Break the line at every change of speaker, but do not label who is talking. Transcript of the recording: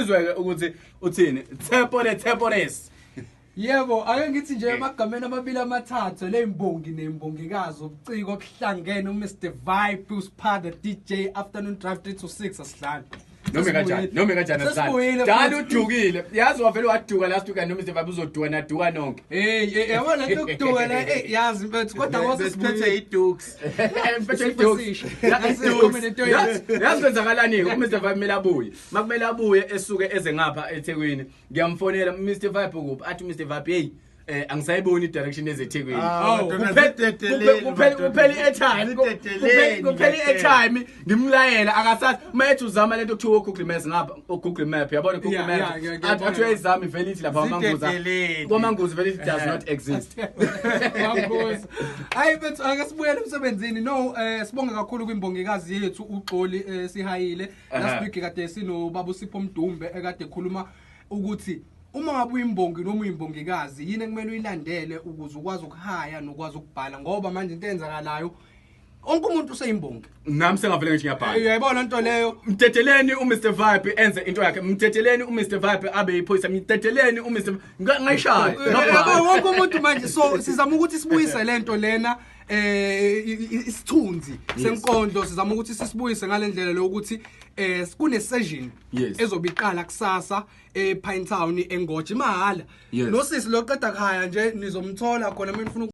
Asizwe ke ukuthi uthini. Tshepo the Tshepo.
Yebo, ake ngithi nje emagameni amabili amathathu lezimbongi nembongikazi, ubuciko obuhlangene, uMr Vibe, uSpha the DJ, Afternoon Drive 3 to 6, asihlali.
Noma kanjani, noma kanjani asihlali.
Sesibuyile
Dala
futhi.
Udukile. Yazi wavele waduka last week, noma Mr Vibe uzoduka, naduka nonke.
Hey, hey, yabona lento yokuduka la, hey, yazi mfethu, kodwa ngose
Besiphethe i-dukes.
Mfethu, i-dukes. Yazi kwenzakalani-ke, uMr Vibe kumele abuye. Makumele abuye, esuke eze ngapha eThekwini. Ngiyamfonela, "Mr Vibe, kuphi?" Athi uMr Vibe, "Hey, angisayiboni i-direction ezeThekwini."
Ah,
Oh,
madodana, zidedeleni, madodana.
Kuphela i-airtime.
Zidedeleni,
Kuphela i-airtime, ngimlayela akasazi. Uma ethi uzama lento kuthiwa Google Maps ngapha, Google Map, yabona Google
Yeah,
Map,
ngiyabona.
athi uyayizama, ivele ithi lapha kwaManguza,
Zidedeleni.
kwaManguza vele ithi does not exist.
Wankosi. Hayi mfethu, ake sibuyele emsebenzini. No, sibonge kakhulu kwimbongikazi yethu uXoli, sihayile. Last week kade sino baba uSipho Mdumbe ekade ekhuluma ukuthi uma ngabe uyimbongi noma uyimbongikazi, yini ekumele uyilandele ukuze ukwazi ukuhaya nokwazi ukubhala, ngoba manje into eyenzakalayo, wonke umuntu useyimbongi.
Nami sengavele ngithi ngiyabhala.
Uyayibona into leyo?
Mdedeleni uMr Vibe enze into yakhe, mdedeleni uMr Vibe abe yiphoyisa, mdedeleni uMr ngayishaya.
Yabo, wonke umuntu manje. So sizama ukuthi sibuyise lento lena, isithunzi senkondlo, sizama ukuthi sisibuyise ngalendlela lokuthi kune session ezobe iqala kusasa ePinetown eNgoje, mahala. Nosisi loqeda khaya nje nizomthola khona uma nifuna.